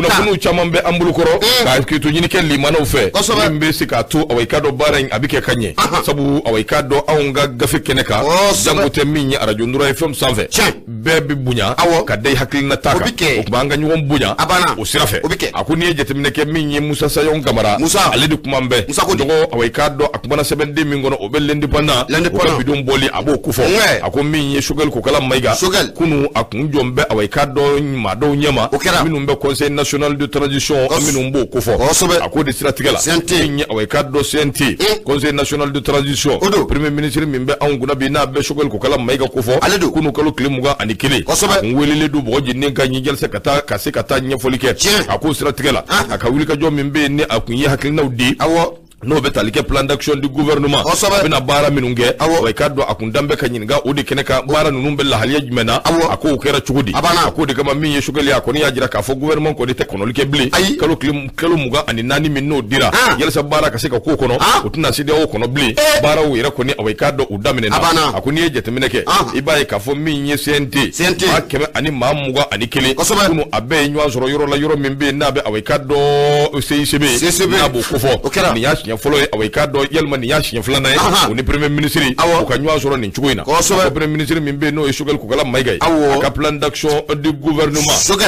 Kunnafoniw caman bɛ an bolokɔrɔ ka kito ɲini kɛ limanaw fɛ min bɛ se k'a to, awa, i k'a dɔn baara in a bɛ kɛ ka ɲɛ, sabu, awa, i k'a dɔn anw ka gafe kɛnɛ kan, jango tɛ min ye arajo Nura FM sanfɛ, bɛɛ bɛ bonya ka da i hakilina ta kan. O tuma an ka ɲɔgɔn bonya o sira fɛ. A ko n'i ye jateminɛ kɛ, min ye Musa Sayɔn Kamara, ale de kuma bɛɛ dɔgɔ, awa, i k'a dɔn a kumana sɛbɛnden min kɔnɔ, o bɛ L'Indépendant, o ka bidon bɔli, a b'o kofɔ. A ko min ye Choguel Kokala Mayiga, kunu a kun jɔn bɛ, awa, i k'a dɔn maa dɔw ɲɛma minnu bɛ Conseil national de transition, minnu b'o kofɔ. A ko de siratigɛ la, min ye, awa, i k'a dɔn CNT, Conseil national de transition, premier ministre min bɛ anw kunna bi, n'a bɛ Choguel Kokala Mayiga kofɔ, kunu kalo tile 21, a kun welelen don bɔgɔ jeninen ka ɲi jalisa ka taa ka se ka taa ɲɛfɔli kɛ. A ko siratigɛ la, a ka wulikajɔ min bɛ yen, ni a kun ye hakilinaw di, n'o bɛ tali kɛ plan d'action du gouvernement, a bɛna baara minnu kɛ, wa i k'a dɔn a kun dan bɛ ka ɲininka o de kɛnɛ kan, baara ninnu bɛ lahaliya jumɛn na, a k'o kɛra cogo di. A k'o de kama, min ye Choguel ye, a kɔni y'a jira k'a fɔ gouvernement kɔni tɛ kɔnɔli kɛ bilen. Kalo tile kalo 24 min n'o dira yalisa baara ka se ka k'o kɔnɔ, o tɛna CEDEAO kɔnɔ bilen. Baaraw yɛrɛ kɔni, awa, i k'a dɔn u daminɛna. A ko n'i ye jateminɛ kɛ, i b'a ye k'a fɔ min ye CNT, maa 121, kunu a bɛɛ ye ɲɔgɔn sɔrɔ yɔrɔ la, yɔrɔ min bɛ yen n'a bɛ, awa, i k'a dɔn CICB, n'a b'o kofɔ. Nin y'a siɲɛ fɔlɔ ye, awa, i k'a dɔn yalima nin y'a siɲɛ filanan ye o ni premier ministre u ka ɲɔgɔn sɔrɔ nin cogo in na. Premier ministre min bɛ yen, n'o ye Choguel Kokala Mayiga ye, a ka plan d'action du gouvernement,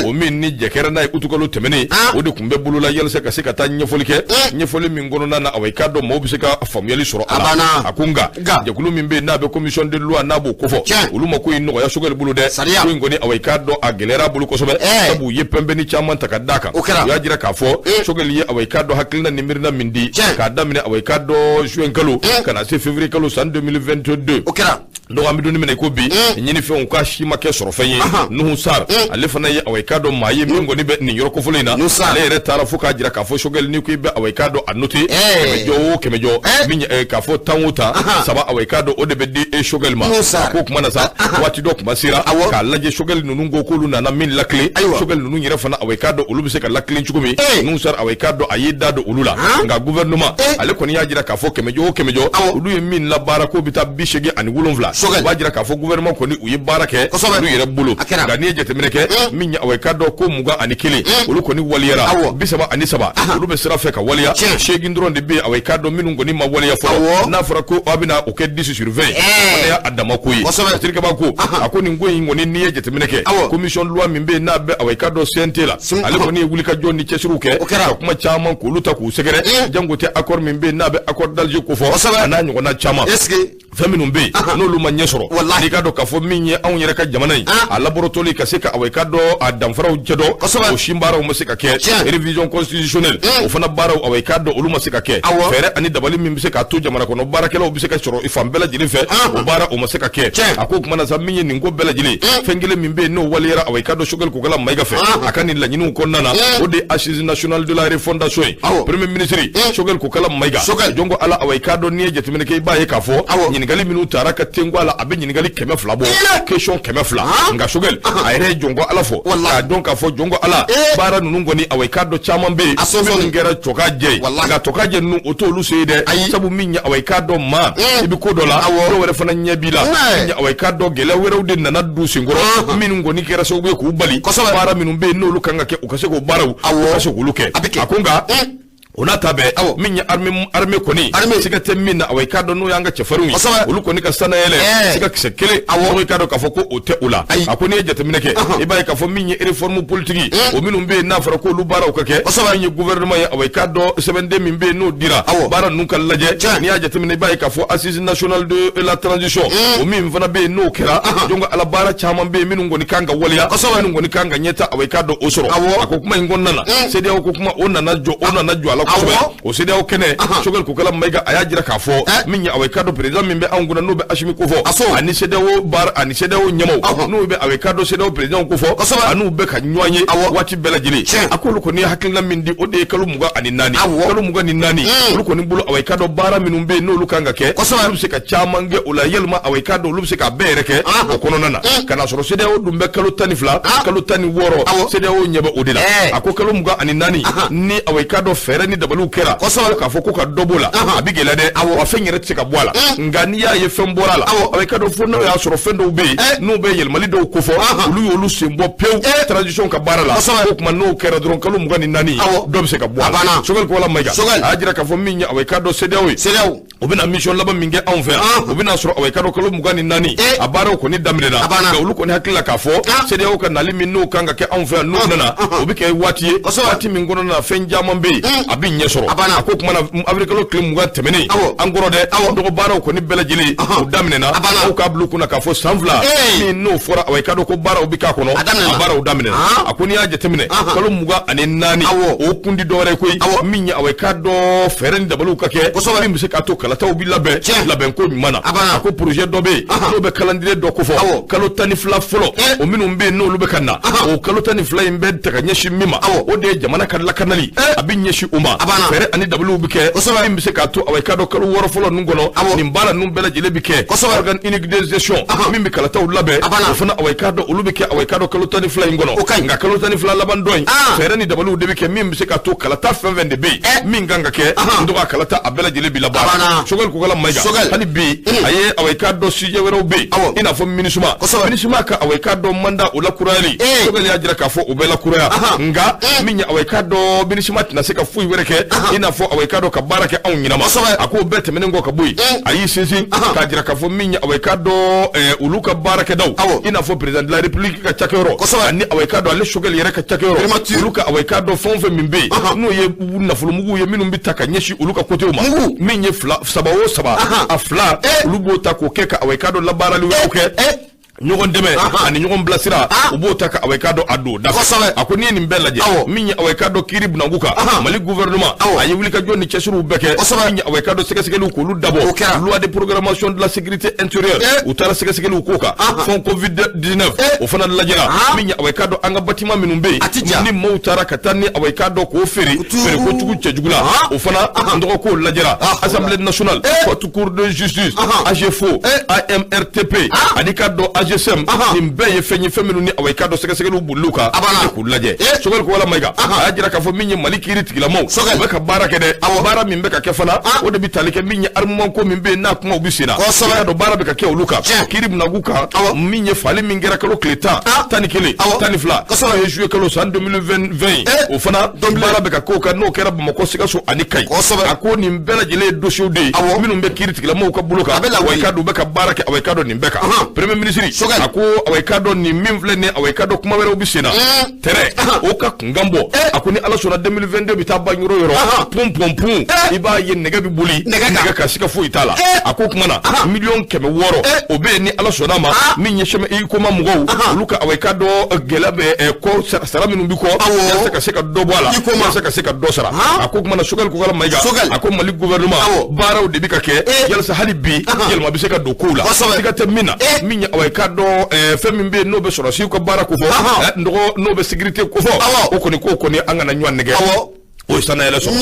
o min ni jɛ kɛra n'a ye utukalo tɛmɛnen, o de tun bɛ bolo la yalisa ka se ka taa ɲɛfɔli kɛ, ɲɛfɔli min kɔnɔna na, awa, i k'a dɔn maaw bɛ se ka faamuyali sɔrɔ a la. A ko nka jɛkulu min bɛ yen n'a bɛ commission de loi, n'a b'o kofɔ, olu ma ko in nɔgɔya Choguel bolo dɛ. Ko in kɔni, awa, i k'a dɔn a gɛlɛyara a bolo kosɛbɛ, sabu u ye pɛnpɛnni caman ta ka d'a kan. U y'a jira k'a fɔ Choguel ye, awa, i k'a dɔn hakilina ni miirina min di k'a daminɛ, awa, i k'a dɔn juin kalo ka na se février kalo san 2022. O kɛra. Donc an bɛ don min na i ko bi, ɲinifɛnw k'a si ma kɛ sɔrɔfɛn ye. Nuhu Sar, ale fana ye, awa, i k'a dɔn maa ye min kɔni bɛ nin yɔrɔ kofɔlen in na. Ale yɛrɛ taara fo k'a jira k'a fɔ Choguel, n'i ko i bɛ, awa, i k'a dɔn a noté 100 jɔ o 100 jɔ min, k'a fɔ 10 o 10, saba, awa, i k'a dɔn o de bɛ di e Choguel ma. A ko kuma na sa, waati dɔ kuma sera k'a lajɛ, Choguel ninnu ko k'olu nana min lakilen, Choguel ninnu yɛrɛ fana, awa, i k'a dɔn olu bɛ se ka lakilen cogo min. Nuhu Sar, awa, i k'a dɔn a y'i da don olu la. Nka gouvernement, ale kɔni y'a jira k'a fɔ 100 jɔ o 100 jɔ, olu ye min labaara, k'o bɛ taa 87. O b'a jira k'a fɔ gouvernement kɔni, u ye baara kɛ olu yɛrɛ bolo. Nka n'i ye jateminɛ kɛ, min ye, awa, i k'a dɔn ko 21, olu kɔni waliyara, 33, olu bɛ sira fɛ ka waliya, 8 dɔrɔn de bɛ yen, awa, i k'a dɔn minnu kɔni ma waleya fɔlɔ. N'a fɔra ko aw bɛna o kɛ 10 sur 20, o fana y'a dama ko ye. Terikɛba ko, a ko nin ko in kɔni, n'i ye jateminɛ kɛ, commission loi min bɛ yen n'a bɛ, awa, i k'a dɔn CNT la, ale kɔni ye wulikajɔ ni cɛsiriw kɛ ka kuma caman k'olu ta k'u sɛgɛrɛ, jango tɛ accord min bɛ yen n'a bɛ accord d'Alger kofɔ, a n'a ɲɔgɔnna caman, fɛn minnu bɛ yen n'olu ma ɲɛ sɔrɔ. N'i k'a dɔn k'a fɔ min ye anw yɛrɛ ka jamana in a laborotɔli ka se ka, awa, i k'a dɔn a danfaraw cɛ dɔn, o sin baaraw ma se ka kɛ. Révision constitutionnelle, o fana baaraw, awa, i k'a dɔn olu ma se ka kɛ. Fɛɛrɛ ani dabali min bɛ se k'a to jamana kɔnɔ baarakɛlaw bɛ se ka sɔrɔ fan bɛɛ lajɛlen fɛ, o baara o ma se ka kɛ. A ko kuma na sa, min ye nin ko bɛɛ lajɛlen, fɛn kelen min bɛ yen n'o waleyara, awa, i k'a dɔn Choguel Kokala Mayiga fɛ a ka nin laɲiniw kɔnɔna na, o de ye assise nationale de la refondation ye. Premier ministre Choguel Kokala Mayiga, jɔn ko Ala, awa, i k'a dɔn n'i ye jateminɛ kɛ, i b'a ye k'a fɔ ɲininkali minnu taara ka tenko a la, a bɛ ɲininkali 200 bɔ, question 200. Nka Choguel a yɛrɛ ye jɔn ko Ala fɔ k'a dɔn k'a fɔ, jɔn ko Ala, baara ninnu kɔni, awa, i k'a dɔn caman bɛ yen minnu kɛra cɔkajɛ ye. Nka tɔkajɛ ninnu, o t'olu se ye dɛ, sabu min ye, awa, i k'a dɔn maa i bɛ ko dɔ la, dɔw wɛrɛ fana ɲɛ b'i la. Min ye, awa, i k'a dɔn gɛlɛya wɛrɛw de nana don senkɔrɔ, minnu kɔni kɛra sababu ye k'u bali baara minnu bɛ yen n'olu kan ka kɛ, u ka se k'o baaraw, u ka se k'olu kɛ. A ko nka o n'a ta bɛɛ, min ye armée kɔni, siga tɛ min na, awa, i k'a dɔn n'o y'an ka cɛfarinw ye, olu kɔni ka sanayɛlɛ, siga kisɛ kelen, awa, i k'a dɔn k'a fɔ ko o tɛ o la. A ko n'i ye jateminɛ kɛ, i b'a ye k'a fɔ min ye réforme politique, o minnu bɛ yen n'a fɔra k'olu baaraw ka kɛ, min ye gouvernement ye, awa, i k'a dɔn sɛbɛnden min bɛ yen n'o dira, baara ninnu ka lajɛ. N'i y'a jateminɛ, i b'a ye k'a fɔ assise nationale de la transition, o min fana bɛ yen n'o kɛra, donc ala baara caman bɛ yen minnu kɔni kan ka waleya, minnu kɔni kan ka ɲɛta, awa, i k'a dɔn o sɔrɔ. A ko kuma in kɔnɔna na, CEDEAO ko kuma, o nana jɔ, o nana jɔ a la kosɛbɛ. O CEDEAO kɛnɛ, Choguel Kokala Mayiga a y'a jira k'a fɔ min ye, awa, i k'a dɔn président min bɛ anw kunna, n'o bɛ Assimi kofɔ, ani CEDEAO baara ani CEDEAO ɲɛmaw, n'o bɛ, awa, i k'a dɔn CEDEAO président kofɔ, an'u bɛ ka ɲɔgɔn ye waati bɛɛ lajɛlen. A k'olu kɔni ye hakilina min di, o de ye kalo 24. Kalo 24, olu kɔni bolo, awa, i k'a dɔn baara minnu bɛ yen n'olu kan ka kɛ, olu bɛ se ka caman kɛ o la, yalima, awa, i k'a dɔn olu bɛ se k'a bɛɛ yɛrɛ kɛ o kɔnɔna na, ka na sɔrɔ CEDEAO dun bɛ kalo 12, kalo 16, CEDEAO ɲɛ bɛ o de la. A ko kalo 24 ni, awa, i k'a dɔn fɛɛrɛ ni ni dabaliw kɛra k'a fɔ ko ka dɔ b'o la, a bɛ gɛlɛya dɛ, wa fɛn yɛrɛ tɛ se ka bɔ a la. Nka n'i y'a ye fɛn bɔra a la, a bɛ ka dɔn fo n'o y'a sɔrɔ fɛn dɔw bɛ yen n'u bɛ yɛlɛmali dɔw kofɔ, olu y'olu sen bɔ pewu transition ka baara la. O tuma n'o kɛra dɔrɔn, kalo 24, dɔ bɛ se ka bɔ a la. Choguel Kokalla Maïga a y'a jira k'a fɔ min ye, awa, i k'a dɔn CEDEAO ye, u bɛna mission laban min kɛ anw fɛ yan, u bɛna sɔrɔ, awa, i k'a dɔn kalo 24 a baaraw kɔni daminɛna. Nka olu kɔni hakili la k'a fɔ CEDEAO ka nali min n'o kan ka kɛ anw fɛ yan, n'u nana, o bɛ kɛ waati ye, waati min kɔnɔna na fɛn caman bɛ yen a bɛ ɲɛ sɔrɔ. A ko tuma na avril kalo tile 20 tɛmɛnen an kɔrɔ dɛ, dɔgɔ baaraw kɔni bɛɛ lajɛlen o daminɛna. Aw k'a bila u kunna k'a fɔ san 2 min n'o fɔra, awa, i k'a dɔn ko baaraw bɛ k'a kɔnɔ, a baaraw daminɛna. A ko n'i y'a jateminɛ, kalo 24 o kun di dɔwɛrɛ ye koyi, min ye, awa, i k'a dɔn fɛɛrɛ ni dabaliw ka kɛ min bɛ se k'a to kalataw bɛ labɛn labɛnko ɲuman na. A ko projet dɔ bɛ yen n'o bɛ calendrier dɔ kofɔ, kalo 12 fɔlɔ o minnu bɛ yen n'olu bɛ ka na, o kalo 12 in bɛ ta ka ɲɛsin min ma, o de ye jamana ka lakanali, a bɛ ɲɛsin o ma. Fɛɛrɛ ani dabaliw bɛ kɛ min bɛ se k'a to, awa, i k'a dɔn kalo 6 fɔlɔ ninnu kɔnɔ, nin baara ninnu bɛɛ lajɛlen bɛ kɛ. Organe unique de gestion min bɛ kalataw labɛn, o fana, awa, i k'a dɔn olu bɛ kɛ, awa, i k'a dɔn kalo 12 in kɔnɔ. Nka kalo 12 laban dɔ in, fɛɛrɛ ni dabaliw de bɛ kɛ min bɛ se k'a to kalata fɛn fɛn de bɛ yen min kan ka kɛ n tɔgɔ kalata, a bɛɛ lajɛlen bi labaara. Choguel Kokalla Maïga hali bi a ye, awa, i k'a dɔn sujet wɛrɛw bɛ yen, i n'a fɔ MINUSMA. MINUSMA ka, awa, i k'a dɔn mandat o lakurayali, Choguel y'a jira k'a fɔ o bɛ lakuraya. Nka min ye, awa, i k'a dɔn MINUSMA tɛna se ka foyi wɛrɛ kɛ, i n'a fɔ, awa, i k'a dɔn ka baara kɛ anw ɲɛnama. A k'o bɛɛ tɛmɛnen kɔ ka bɔ yen, a y'i sinsin k'a jira k'a fɔ min ye, awa, i k'a dɔn olu ka baarakɛdaw, i n'a fɔ président de la République ka cakɛyɔrɔ ani, awa, i k'a dɔn ale Choguel yɛrɛ ka cakɛyɔrɔ, olu ka, awa, i k'a dɔn fɛn o fɛn min bɛ yen n'o ye nafolomuguw ye minnu bɛ ta ka ɲɛsin olu ka côté ma, min ye fila saba o saba, a fila olu b'o ta k'o kɛ ka, awa, i k'a dɔn labaarali wɛrɛw kɛ, ɲɔgɔn dɛmɛ ani ɲɔgɔn bilasira, u b'o ta ka, awa, i k'a dɔn a don da. A ko n'i ye nin bɛɛ lajɛ, min ye, awa, i k'a dɔn kiiri bunanku kan, Mali gouvernement a ye wulikajɔ ni cɛsiriw bɛɛ kɛ, min ye, awa, i k'a dɔn sɛgɛsɛgɛliw k'olu dabɔ, loi de programmation de la sécurité intérieure, u taara sɛgɛsɛgɛliw k'o kan, fonds Covid 19 o fana lajɛra, min ye, awa, i k'a dɔn an ka bâtiment minnu bɛ yen ni maaw taara ka taa ni, awa, i k'a dɔn k'o feere feere kojugu cɛjugu la, o fana n tɔgɔ k'o lajɛra, Assemblée nationale, haute cour de justice, AGFO, AMRTP ani k'a dɔn AGSM, nin bɛɛ ye fɛn ye, fɛn minnu ni, awa, i k'a dɔn sɛgɛsɛgɛliw boliliw kan k'u lajɛ. Choguel Kokalla Maïga a y'a jira k'a fɔ min ye Mali kiiri tigilamaw, u bɛ ka baara kɛ dɛ. Baara min bɛ ka kɛ fana, o de bɛ tali kɛ min ye armement ko min bɛ yen n'a kumaw bɛ sen na, i k'a dɔn baara bɛ ka kɛ olu kan, kiiri bunanku kan, min ye fali min kɛra kalo tile 10, 11, 12, n'o ye juillet kalo san 2020 ye, o fana baara bɛ ka k'o kan, n'o kɛra Bamakɔ, Sikaso ani Kayi. A ko nin bɛɛ lajɛlen ye dossiers de ye minnu bɛ kiiri tigilamaw ka bolo kan, wa i k'a dɔn u bɛ ka baara kɛ, awa, i k'a dɔn nin bɛɛ kan. Premier ministre a ko, awa, i k'a dɔn nin min filɛ nin ye, awa, i k'a dɔn kuma wɛrɛw bɛ sen na tɛrɛ o ka kunkan bɔ. A ko ni Ala sɔnna, 2022 bɛ taa ban yɔrɔ o yɔrɔ, pun pun pun, i b'a ye nɛgɛ bɛ boli nɛgɛ kan, siga foyi t'a la. A ko kuma na 600 miliyɔn o bɛ yen, ni Ala sɔnna ma, min ye sɛmɛ i koma mɔgɔw olu ka, awa, i k'a dɔn gɛlɛya bɛ kɔ sara minnu bɛ kɔ, yasa ka se ka dɔ bɔ a la, yasa ka se ka dɔ sara. A ko kuma na Choguel Kokalla Maïga a ko Mali gouvernement baaraw de bɛ ka kɛ yalasa hali bi yɛlɛma bɛ se ka don kow la, siga tɛ min na. Min ye, awa, i k'a dɔn fɛn min bɛ yen n'o bɛ sɔrɔsiw ka baara kofɔ, n dɔgɔ n'o bɛ sécurité kofɔ, o kɔni k'o kɔni an kana ɲɔgɔn nɛgɛ, o ye sanayɛlɛ sɔrɔ.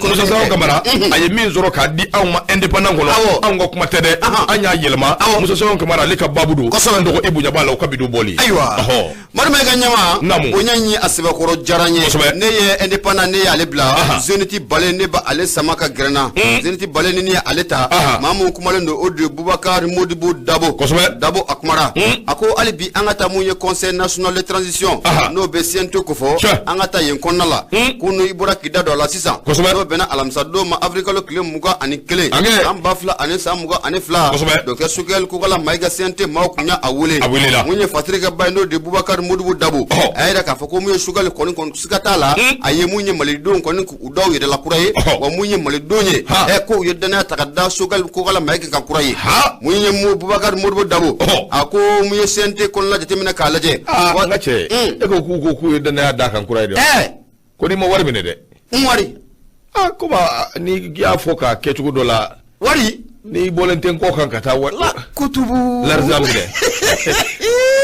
Musa Sango Kamara a ye min sɔrɔ k'a di anw ma Indépendant kɔnɔ, anw ka kuma tɛ dɛ, an y'a yɛlɛma. Musa Sango Kamara ale ka baabu don, n dɔgɔ i bonya b'a la, o ka bidon bɔli. Ayiwa, Madu ka ɲama bonya in a sɛbɛkɔrɔ diyara n ye. Ne ye Indépendant, ne y'ale bila Zénith bale, ne b'ale sama ka gɛrɛ n na. Zénith bale ni ne ye ale ta, maa mun kumalen don, o de ye Bubakari Modibo Dabo. Dabo a kumara, a ko hali bi an ka taa mun ye Conseil national de transition n'o bɛ CNT kofɔ, an ka taa yen kɔnɔna la. Ko i bɔra k'i da don a la sisan, n'o bɛnna alamisa don ma, avril kalo tile 21 san 2022, docteur Choguel Kokalla Maïga, CNT maaw kun y'a wele. Mun ye Fatiri ka ba ye, n'o de ye Bubakari Modibo Dabo, a y'a jira k'a fɔ ko mun ye Choguel kɔni siga t'a la, a ye mun ye malidenw kɔni u daw yɛrɛ la kura ye, wa mun ye malidenw ye ko u ye danaya ta ka da Choguel Kokalla Maïga kan kura ye. Mun ye Bubakari Modibo Dabo, a ko mun ye CNT kɔnɔna jateminɛ k'a lajɛ. N ka cɛ, e ko k'u ye danaya d'a kan kura ye dɛ, ko n'i ma wari minɛ dɛ. N wari. Komi n'i y'a fɔ k'a kɛ cogo dɔ la. Wari. N'i bɔlen tɛ n kɔ kan ka taa wari. Kutubu. L'argent minɛ.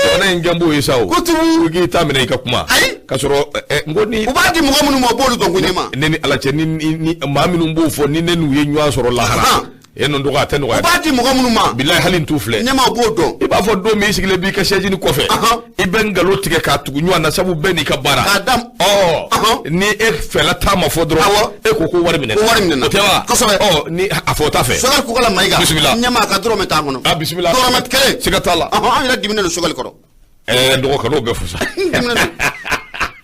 Jamana in gɛnb'o ye sa o. Kutubu. I k'i ta minɛ i ka kuma. Ayi. K'a sɔrɔ n ko ni. U b'a di mɔgɔ minnu ma, u b'olu dɔn ko ne ma. Ne ni Ala cɛ, ni maa minnu b'o fɔ, ni ne n'u ye ɲɔgɔn sɔrɔ lahara. E ninnu dɔgɔ a tɛ nɔgɔya. U b'a di mɔgɔ minnu ma. Bilayi hali n t'u filɛ. Ɲɛmaaw b'o dɔn. I b'a fɔ don min i sigilen b'i ka chaise nin kɔfɛ. I bɛ nkalon tigɛ k'a tugu ɲɔgɔn na sabu bɛɛ n'i ka baara. K'a da. Ɔ ni e fɛla ta ma fɔ dɔrɔn. Awɔ. E ko ko wari minɛna. Ko wari minɛna. O tɛ wa. Kosɛbɛ. Ɔ ni a fɔ t'a fɛ. Choguel Kokalla Maïga. Bisimila. Ɲɛmaa ka dɔrɔmɛ t'an kɔnɔ. A bisimila. Dɔrɔmɛ kelen. Siga t'a la. An yɛrɛ diminen don Choguel kɔrɔ. Ɛɛ dɔgɔ kan'o bɛɛ fɔ sa. Diminen don.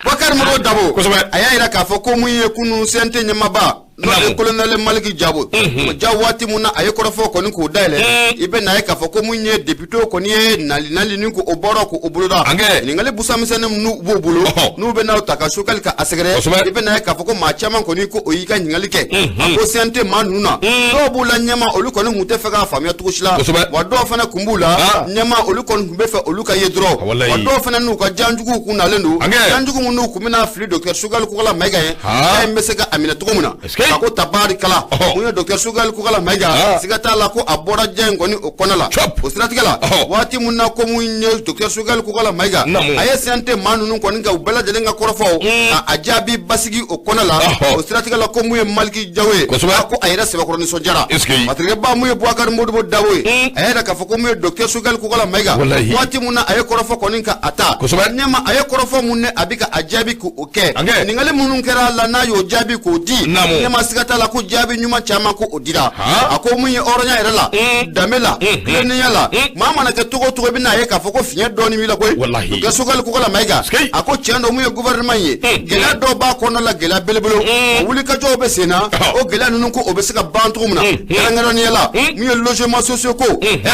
Bakari Modibo Dabo. Kosɛbɛ. A y'a jira k'a fɔ ko mun ye kunun CNT ɲɛmaaba. N'o ye colonel Maliki Jabo. O ja waati mun na a ye kɔrɔfɔ kɔni k'o dayɛlɛ. I bɛ n'a ye k'a fɔ ko mun ye député kɔni ye nali nali ni k'o bɔra k'o boloda. Ɲininkali busan misɛnnin minnu b'o bolo. N'u bɛ n'aw ta ka Choguel ka a sɛgɛrɛ. I bɛ n'a ye k'a fɔ ko maa caman kɔni ko o y'i ka ɲininkali kɛ. A ko CNT maa ninnu na. Dɔw b'u la ɲɛma olu kɔni tun tɛ fɛ k'a faamuya cogo si la. Wa dɔw fana tun b'u la ɲɛma olu kɔni tun bɛ fɛ olu ka ye dɔrɔn. Wa dɔw fana n'u ka janjuguw kun nalen don. Janjugu minnu kun bɛna fili docteur Choguel Kokalla Maïga ye. Ja in bɛ se ka a minɛ cogo min na. A ko tabarikala mun ye docteur Choguel Kokalla Maïga siga t'a la ko a bɔra ja in kɔni o kɔnɔ la o siratigɛ la waati mun na ko mun ye docteur Choguel Kokalla Maïga a ye CNT maa ninnu kɔni ka u bɛɛ lajɛlen ka kɔrɔfɔw ka a jaabi basigi o kɔnɔ la o siratigɛ la ko mun ye Maliki Jawo ye a ko a yɛrɛ sɛbɛkɔrɔ nisɔndiyara matirikɛba mun ye Boubacar Modibo Dabo ye a y'a jira k'a fɔ ko mun ye docteur Choguel Kokalla Maïga waati mun na a ye kɔrɔfɔ kɔni ka a ta ɲɛma a ye kɔrɔfɔ mun ne a bɛ ka a jaabi k'o kɛ ɲininkali minnu kɛra a la n'a y'o jaabi k'o di ɲɛma siga t'a la ko jaabi ɲuman caman ko o dira a ko mun ye hɔrɔnya yɛrɛ la danbe la tilennenya la maa mana kɛ cogo o cogo i bɛna ye k'a fɔ ko fiɲɛ dɔɔni b'i la koyi docteur Choguel Kokalla Maïga a ko tiɲɛ don mun ye gouvernement ye gɛlɛya dɔw b'a kɔnɔna la gɛlɛya belebele o wulikajɔw bɛ sen na o gɛlɛya ninnu ko o bɛ se ka ban cogo min na kɛrɛnkɛrɛnnenya la mun ye logement sociaux ko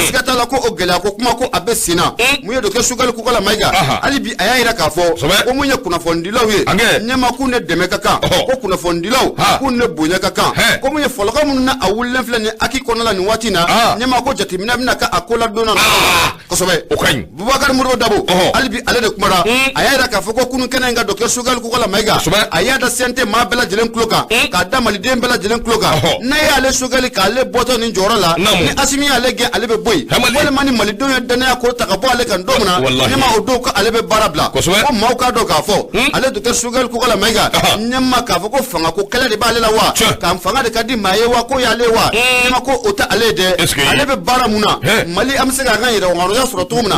siga t'a la ko o gɛlɛya ko kuma ko a bɛ sen na mun ye docteur Choguel Kokalla Maïga hali bi a y'a jira k'a fɔ ko mun ye kunnafonidilaw ye ɲɛma k'u ne dɛmɛ ka kan ko kunnafonidilaw k'u ne bonya ka kan ko mun ye fɔlɔkɔ minnu na a wulilen filɛ nin aki kɔnɔna la nin waati in na ɲɛma ko jateminɛ bɛna kɛ a ko la don na kosɛbɛ o ka ɲi Boubacar Modibo Dabo hali bi ale de kumara a y'a jira k'a fɔ ko kunun kɛnɛ in ka docteur Choguel Kokalla Maïga a y'a da CNT maa bɛɛ lajɛlen tulo kan k'a da maliden bɛɛ lajɛlen tulo kan n'a y'ale Choguel k'ale bɔtɔ nin jɔyɔrɔ la ni Assimi y'ale gɛn ale bɛ bɔ yen walima ni malidenw ye danaya ko ta ka bɔ ale kan don min na ɲɛma o don ko ale bɛ baara bila ko maaw k'a dɔn k'a fɔ ale docteur Choguel Kokalla Maïga ɲɛma k'a fɔ ko fanga ko kɛlɛ de b'ale la wa k'an fanga de ka di maa ye wa ko y'ale wa ɲɛma ko o tɛ ale ye dɛ ale bɛ baara mun na Mali an bɛ se k'an ka yɛrɛhɔrɔnya sɔrɔ cogo min na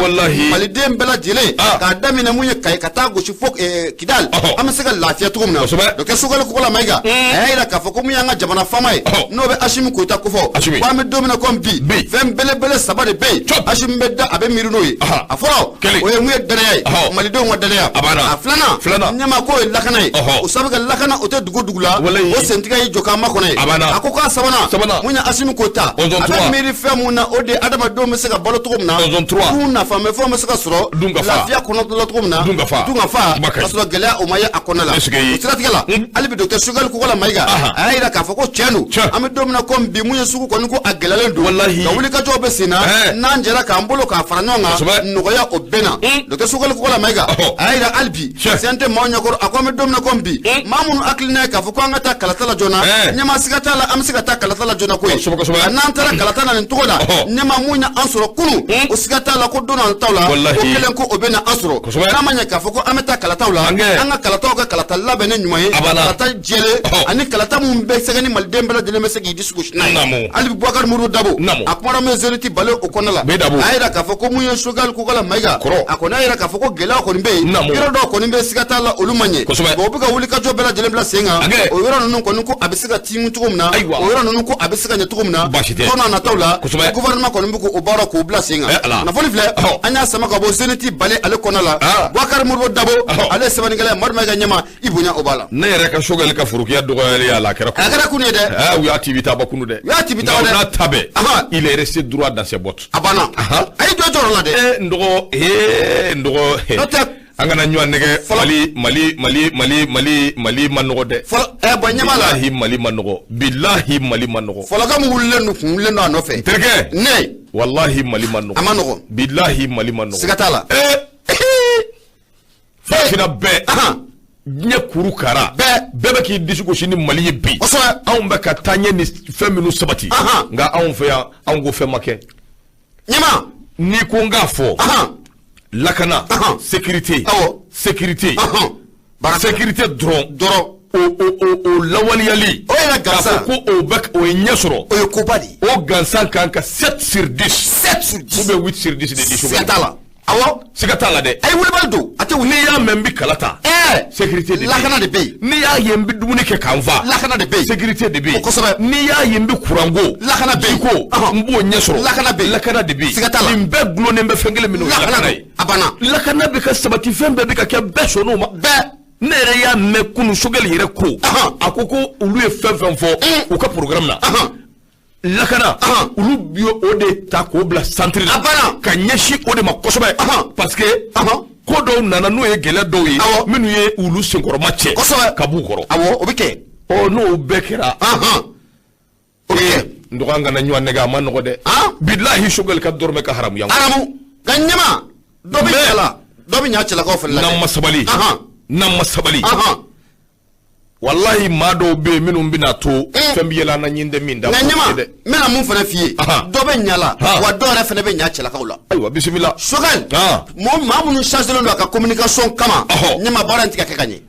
maliden bɛɛ lajɛlen k'a daminɛ mun ye Kayi ka taa gosi fo Kidal an bɛ se ka lafiya cogo min na docteur Choguel Kokalla Maïga a y'a jira k'a fɔ ko mun y'an ka jamana faama ye n'o bɛ Assimi Goïta kofɔ ko an bɛ don min na komi bi fɛn belebele saba de bɛ yen Assimi bɛ da a bɛ miiri n'o ye a fɔlɔ o ye mun ye danaya ye malidenw ka danaya a filanan ɲɛma k'o ye lakana ye o sabu ka lakana o tɛ dugu dugu la o sentigɛ y'i jɔ k'an makɔnɔ ye a ko k'a sabanan mun ye Assimi Goïta a bɛ miiri fɛn mun na o de ye adamadenw bɛ se ka balo cogo min na du nafamafɛnw bɛ se ka sɔrɔ lafiya kɔnɔ la cogo min na dunkafa ka sɔrɔ gɛlɛya o ma ye a kɔnɔ la o siratigɛ la hali bi docteur Choguel Kokalla Maïga a y'a jira k'a fɔ ko tiɲɛ don an bɛ don min na komi bi mun ye sugu kɔni ko a gɛlɛyalen don ka wulikajɔw bɛ sen na n'an jɛra k'an bolo k'a fara ɲɔgɔn kan nɔgɔya o bɛ na docteur Choguel Kokalla Maïga a y'a jira hali bi CNT maaw ɲɛkɔrɔ a ko an bɛ don min na komi bi maa minnu hakilina ye k'a fɔ ko an ka taa kalata la joona ɲɛma siga t'a la an bɛ se ka taa kalata la joona koyi nka n'an taara kalata la nin cogo la ɲɛma mun y'an sɔrɔ kunun o siga t'a la ko don nataw la ko kelen ko o bɛ na an sɔrɔ n'a ma ɲɛ k'a fɔ ko an bɛ taa kalataw la an ka kalataw kɛ kalata labɛnnen ɲuman ye kalata jɛlen ani kalata mun bɛ sɛgɛ ni maliden bɛɛ lajɛlen bɛ se k'i disi gosi n'a ye hali bi Boubacar Modibo Dabo a kumana mun ye Zénith Bale o kɔnɔna la a y'a jira k'a fɔ ko mun ye Choguel Kokalla Maïga a kɔni y'a jira k'a fɔ ko gɛlɛya kɔni bɛ yen yɔrɔ dɔw kɔni bɛ siga t'a la olu ma ɲɛ bon u bɛ ka wulikajɔ bɛɛ lajɛlen bila sen kan o yɔrɔ ninnu kɔni ko a bɛ se ka timu cogo min na o yɔrɔ ninnu ko a bɛ se ka ɲɛ cogo min na don n'a nataw la gouvernement kɔni bɛ k'o baara k'o bila sen kan kunnafoni filɛ an y'a sama ka bɔ Zénith Bale ale kɔnɔna la Boubacar Modibo Dabo ale ye sɛbɛnnikɛla ye Madu Mayiga ɲɛma i bonya o b'a la ne yɛrɛ ka Choguel ka forokiya dɔgɔyali y'a la a kɛra kunu ye dɛ u y'a tibi ta bɔ kunu dɛ u y'a tibi ta dɛ n'a ta bɛɛ il est resté droit dans ses bottes a banna a y'i jɔ jɔyɔrɔ la dɛ n dɔgɔ n dɔgɔ n'o tɛ an kana ɲɔgɔn nɛgɛ Mali Mali Mali Mali Mali Mali ma nɔgɔ dɛ fɔlɔ bɔn ɲɛ b'a la bilahi Mali ma nɔgɔ bilahi Mali ma nɔgɔ fɔlɔkɛ min wulilen don kun wulilen don a nɔfɛ terikɛ ne walahi Mali ma nɔgɔ a ma nɔgɔ bilahi Mali ma nɔgɔ siga t'a la farafinna bɛɛ diɲɛ kuru kara bɛɛ bɛ k'i disi gosi ni Mali ye bi kosɛbɛ anw bɛ ka taa ɲɛ ni fɛn minnu sabati nka anw fɛ yan anw ko fɛn ma kɛ ɲɛma n'i ko n k'a fɔ lakana sécurité sécurité sécurité dɔrɔn O lawaleyali, o yɛrɛ gansan, k'a fɔ ko o bɛ o ye ɲɛ sɔrɔ, o ye koba de ye. O gansan kan ka 7 sur 10, 7 sur 10 ou bien 8 sur 10 de di. Siga t'a la, awɔ. Siga t'a la dɛ. A ye wulibali don, a tɛ wuli. N'i y'a mɛn n bɛ kala ta, sécurité de bɛ yen. Lakana de bɛ yen. N'i y'a ye n bɛ dumuni kɛ k'an fa, lakana de bɛ yen. Sécurité de bɛ yen. Kosɛbɛ. N'i y'a ye n bɛ kuranko, lakana bɛ yen. Jiko, n b'o ɲɛ sɔrɔ, lakana bɛ yen. Lakana de bɛ yen. Siga t'a la. Nin bɛɛ gulonnen bɛ fɛn kelen min na, o ye lakana ye. A banna. Lakana bɛ ka sabati, fɛn bɛɛ bɛ ka kɛ, bɛɛ sɔnn'o ma. Bɛɛ. Ne yɛrɛ y'a mɛn kunun, Choguel yɛrɛ ko, a ko ko olu ye fɛn fɛn fɔ u ka programme na, lakana, olu bi o de ta k'o bila centre la, ka ɲɛsin o de ma kosɛbɛ, parce que ko dɔw nana n'o ye gɛlɛya dɔw ye minnu ye olu senkɔrɔma cɛ ka b'u kɔrɔ. Awɔ, o bɛ kɛ. Ɔ, n'o bɛɛ kɛra, o bɛ kɛ. N dɔgɔ, an kana ɲɔgɔn nɛgɛ, a ma nɔgɔ dɛ. Bilahi, Choguel ka dɔrɔmɛ ka haramuya. Haramu ka ɲɛma dɔ bɛ ɲa la, dɔ bɛ ɲa cɛlakaw fana la. N'an ma sabali, n'an ma sabali, walahi, maa dɔw bɛ yen minnu bɛna to fɛn bɛ yɛlɛ an na, ɲin tɛ min da. Nka ɲɛma, n bɛna mun fana f'i ye, dɔ bɛ ɲa la, wa dɔw yɛrɛ fana bɛ ɲa cɛlakaw la. Ayiwa, bisimila. Choguel, maa minnu chargé don a ka communication kama, ɲɛma, baara in tɛ ka kɛ ka ɲɛ.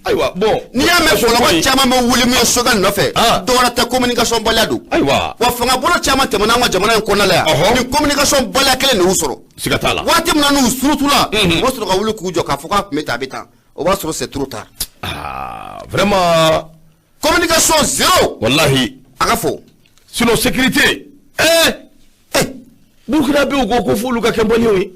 Ayiwa, bon. N'i y'a mɛn fɔlɔkɔ caman bɛ wuli min ye Choguel nɔfɛ, dɔwɛrɛ tɛ, communication baliya don. Ayiwa. Wa fangabolo caman tɛmɛna an ka jamana in kɔnɔna la yan, nin communication baliya kelen de y'u sɔrɔ. Siga t'a la. Waati min na n'u surutula, u bɛ sɔrɔ ka wuli k'u jɔ k'a fɔ k'a tun bɛ tan, a bɛ tan, o b'a sɔrɔ c'est trop tard. Ah, vraiment. Communication zéro. Wallahi. A ka fɔ. Sinon sécurité. Burkina bɛ ko ko f'olu ka kɛ maliyɛnw ye.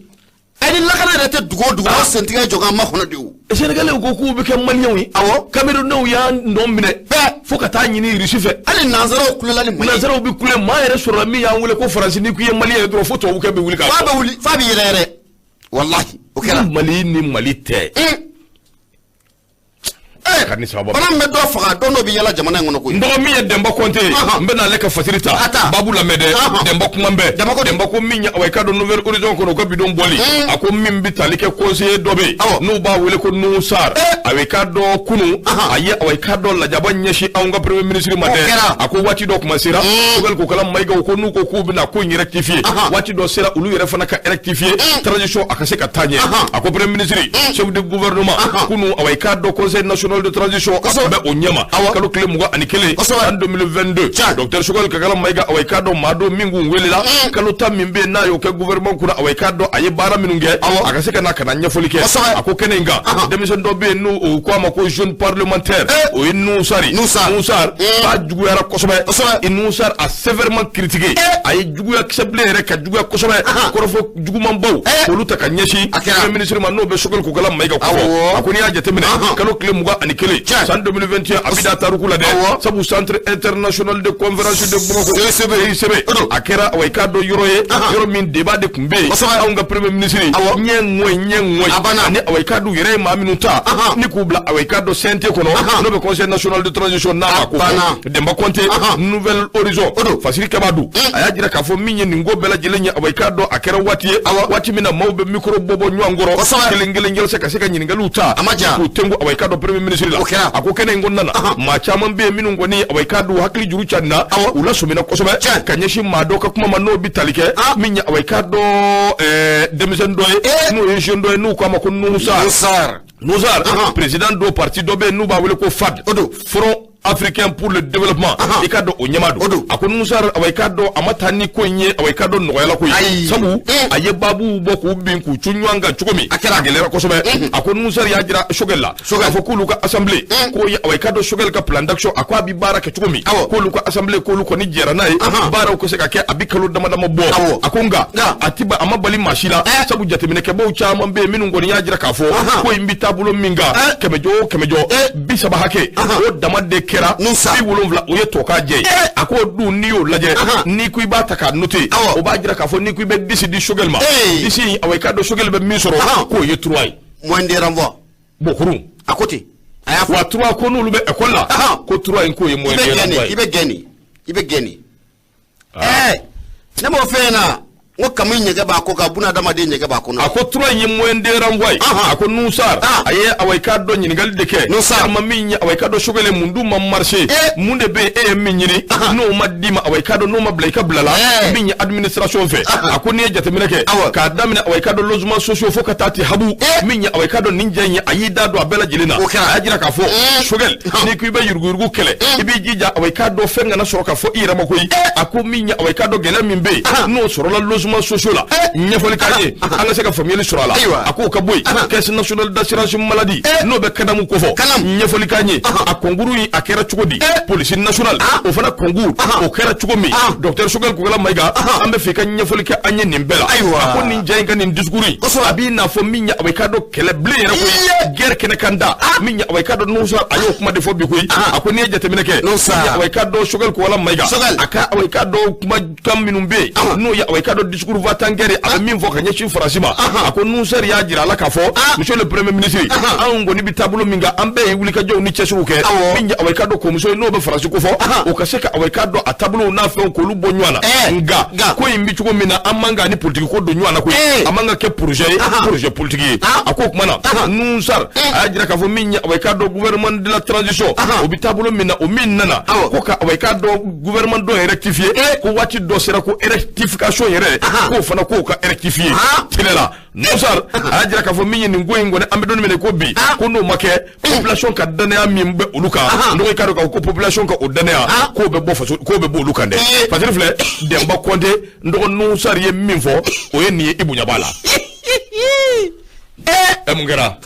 Ni lakana yɛrɛ tɛ dugu o dugu, o sentigɛ jɔ k'an makɔnɔ de o. Sénégalais ko k'u bɛ kɛ maliyɛnw ye. Awɔ. Camerounais y'an nɔ minɛ. Bɛɛ. Fo ka taa ɲini Russie fɛ. Hali nanzaraw kulela ni Mali. Nanzaraw bɛ kule, maa yɛrɛ sɔrɔla min y'an wele ko Faransi, n'i ko i ye maliyɛn ye dɔrɔn, fo tubabukɛ bɛ wuli k'a. F'a bɛ wuli, f'a bɛ yɛrɛ yɛrɛ. Walahi, o kɛra. Mali ni Mali tɛ. Ka ni sababa. Bana min bɛ dɔ faga, don dɔ bɛ yala jamana in kɔnɔ koyi. N dɔgɔ, min ye Demba Kɔnte ye, n bɛ n'ale ka fasiri ta. Babu lamɛn dɛ, Demba kuma bɛɛ. Demba ko min ye, awa, i ka dɔn Nouvel Horizon kɔnɔ, u ka bidon bɔli. A ko min bɛ tali kɛ conseiller dɔ bɛ yen, n'u b'a wele ko Nouhou Sarr. Awa, i ka dɔn kunun, a ye, awa, i ka dɔn lajaba ɲɛsin anw ka premier ministre ma dɛ. A ko waati dɔ kuma sera, Choguel Kokalla Maïga ko n'u ko k'u bɛna ko in rectifier, waati dɔ sera olu yɛrɛ fana ka rectifier, transition a ka se ka taa ɲɛ. A ko premier ministre, chef de gouvernement, kunun, awa, i ka dɔn conseil national de transition a tun bɛ o ɲɛma, kalo tile 21 san 2022, docteur Choguel Kokalla Maïga, awa, i k'a dɔn maa dɔ min kun welela, kalo 10 min bɛ yen n'a y'o kɛ gouvernement kunna, awa, i k'a dɔn a ye baara minnu kɛ, a ka se ka na ka na ɲɛfɔli kɛ. A ko kɛnɛ in kan, denmisɛnnin dɔ bɛ yen n'u ko a ma ko jeune parlementaire, o ye Nouhou Sarr. Nouhou Sarr k'a juguyara kosɛbɛ. Nouhou Sarr a sévèrement critiqué, a ye juguya kisɛ bilen yɛrɛ ka juguya kosɛbɛ, kɔrɔfɔ jugumanbaw olu ta ka ɲɛsin premier ministre ma, n'o bɛ Choguel Kokalla Maïga kofɔ. A ko n'i y'a jateminɛ, kalo tile 21 san 2021, a bɛ da tariku la dɛ, sabu centre international de conférence de Bamako, CICB, a kɛra, awa, i k'a dɔn yɔrɔ ye, yɔrɔ min débat de tun bɛ yen, anw ka premier ministre ɲɛ ŋɔyi ɲɛ ŋɔyi, ani, awa, i k'a dɔn u yɛrɛ ye maa minnu ta ni k'u bila, awa, i k'a dɔn CNT kɔnɔ, n'o bɛ conseil national de transition n'a ma ko fɔ. Demba Kɔnte, Nouvel Horizon Fasiri Kaba don, a y'a jira k'a fɔ min ye nin ko bɛɛ lajɛlen ye, awa, i k'a dɔn a kɛra waati ye, waati min na maaw bɛ micro bɔ bɔ ɲɔgɔn kɔrɔ kelen kelen yalasa ka se ka ɲininkaliw ta k'u tengu, awa, i k'a dɔn premier ministre la. A ko kɛnɛ in kɔnɔna na, maa caman bɛ yen minnu kɔni, awa, i k'a dɔn hakili juru carinna u la, sɔmina kosɛbɛ ka ɲɛsin maa dɔw ka kuma ma, n'o bɛ tali kɛ min ye, awa, i k'a dɔn denmisɛnnin dɔ ye, n'o ye jeune dɔ ye, n'u k'a ma ko Nouhou Sarr. Nouhou Sarr, président dɔ parti dɔ bɛ yen n'u b'a wele ko FAD, Front africain pour le développement, i ka dɔn o ɲɛmaa don. A ko Nouhou Sarr, awa, i k'a dɔn a ma taa ni ko in ye, awa, i k'a dɔn nɔgɔyala ko ye, sabu a ye baabuw bɔ k'u bin k'u cun ɲɔgɔn kan cogo min, a gɛlɛyara kosɛbɛ. A ko Nouhou Sarr y'a jira Choguel la k'a fɔ k'olu ka assemblée ko, awa, i k'a dɔn Choguel ka plan d'action, a ko a bɛ baara kɛ cogo min, k'olu ka assemblée k'olu kɔni jɛra n'a ye, baaraw ka se ka kɛ, a bɛ kalo dama dama bɔ. A ko nka a ti a ma bali maa si la, sabu jateminɛkɛbaw caman bɛ yen minnu kɔni y'a jira k'a fɔ ko in bɛ taabolo min kan, kɛmɛjɔ o kɛmɛjɔ 30 hakɛ, o dama de kɛra 70, o ye tɔ k'a jɛ ye. A ko dun, n'i y'o lajɛ, n'i ko i b'a ta k'a noter, o b'a jira k'a fɔ n'i ko i bɛ 10 di Choguel ma, 10 in, awa, i k'a dɔn Choguel bɛ min sɔrɔ, k'o ye 3 ye. Moyen de renvoi. Bon, kurun. A ko ten, a y'a fɔ. Wa 3 ko n'olu bɛ école la, ko 3 in k'o ye moyen de renvoi ye. I bɛ gɛn de, i bɛ gɛn de. Ɛɛ, ne m'o f'e ɲɛna. N ko kami ɲɛgɛn b'a kɔ kan, bunadamaden ɲɛgɛn b'a kɔnɔ. A ko 3 in ye moyen de renvoi ye. A ko Nouhoum Sarr a ye awa i k'a dɔn ɲininkali de kɛ. Walima min ye awa i k'a dɔn Choguel mun dun ma marché, mun de bɛ yen e ye min ɲini n'o ma d'i ma, awa i k'a dɔn n'o ma bila i ka bila la, min ye administration fɛ. A ko n'i ye jateminɛ kɛ k'a daminɛ awa i k'a dɔn logement sociaux fo ka taa ti habu, min ye awa i k'a dɔn nin ja in ye, a y'i da don a bɛɛ lajɛlen na. A y'a jira k'a fɔ Choguel, n'i ko i bɛ yuruguyurugu kɛlɛ, i b'i jija awa i k'a dɔn fɛn kana sɔrɔ ka fɔ i yɛrɛ ma koyi. A ko min ye awa i k'a dɔn gɛlɛya min bɛ yen n'o sɔrɔla logement sociaux la, ɲɛfɔli k'an ye an ka se ka faamuyali sɔrɔ a la. A k'o ka bɔ yen, caisse nationale d'assurance maladie n'o bɛ CANAM kofɔ, ɲɛfɔli k'an ye a concours in a kɛra cogo di, police nationale o fana concours o kɛra cogo min. Docteur Choguel Kokalla Maïga, an bɛ fɛ i ka ɲɛfɔli kɛ an ye nin bɛɛ la. A ko nin ja in ka nin discours in a b'i n'a fɔ min ye awa i k'a dɔn kɛlɛ bilen yɛrɛ koyi, guerre kɛnɛ kan da, min ye awa i k'a dɔn Nouhoum Sarr a y'o kuma de fɔ bi koyi. A ko n'i ye jateminɛ kɛ, awa i k'a dɔn Choguel Kokalla Maïga a ka awa i k'a dɔn kumakan minnu bɛ yen n'o ye awa i k'a dɔn discours va-t-en-guerre a bɛ min fɔ ka ɲɛsin Faransi ma. A ko Nouhoum Sarr y'a jira a la k'a fɔ monsieur le premier ministre, anw kɔni bɛ taabolo min kan, an bɛɛ ye wulikajɔw ni cɛsiriw kɛ, min ye awa i k'a dɔn kɔmuso ye n'o bɛ Faransi ko fɔ, o ka se ka awa i k'a dɔn a taabolow n'a fɛnw k'olu bɔ ɲɔgɔn na. Nka ko in bɛ cogo min na, an man kan ni politique ko don ɲɔgɔn na koyi, a man ka kɛ projet ye, projet politique ye. A ko o tuma na Nouhoum Sarr a y'a jira k'a fɔ min ye awa i k'a dɔn gouvernement de la transition o bɛ taabolo min na, o min nana ko ka awa i k'a dɔn gouvernement dɔ rectifier, ko waati dɔ sera ko rectification yɛrɛ k'o fana k'o ka rectifier télé la. Nouhoum Sarr a y'a jira k'a fɔ min ye nin ko in kɔni, an bɛ don min na ko bi, ko n'o ma kɛ population ka danaya min bɛ olu kan, n'o i k'a dɔn k'a fɔ ko population ka o danaya k'o bɛ bɔ faso, k'o bɛ bɔ olu kan dɛ. Fasiri filɛ, Demba Kɔnte n dɔgɔ Nouhoum Sarr ye min fɔ o ye nin ye, i bonya b'a la. Ɛ mun kɛra?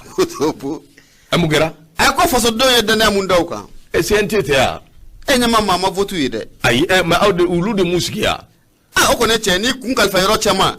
Ɛ mun kɛra? A ko fasodenw ye danaya mun da u kan. Ɛ CNT tɛ yan. E ɲɛ ma maa ma vote ye dɛ. Ayi, ɛ mais aw de olu de m'u sigi yan. Ah, o kɔni cɛ ni kun kalifa yɔrɔ caman.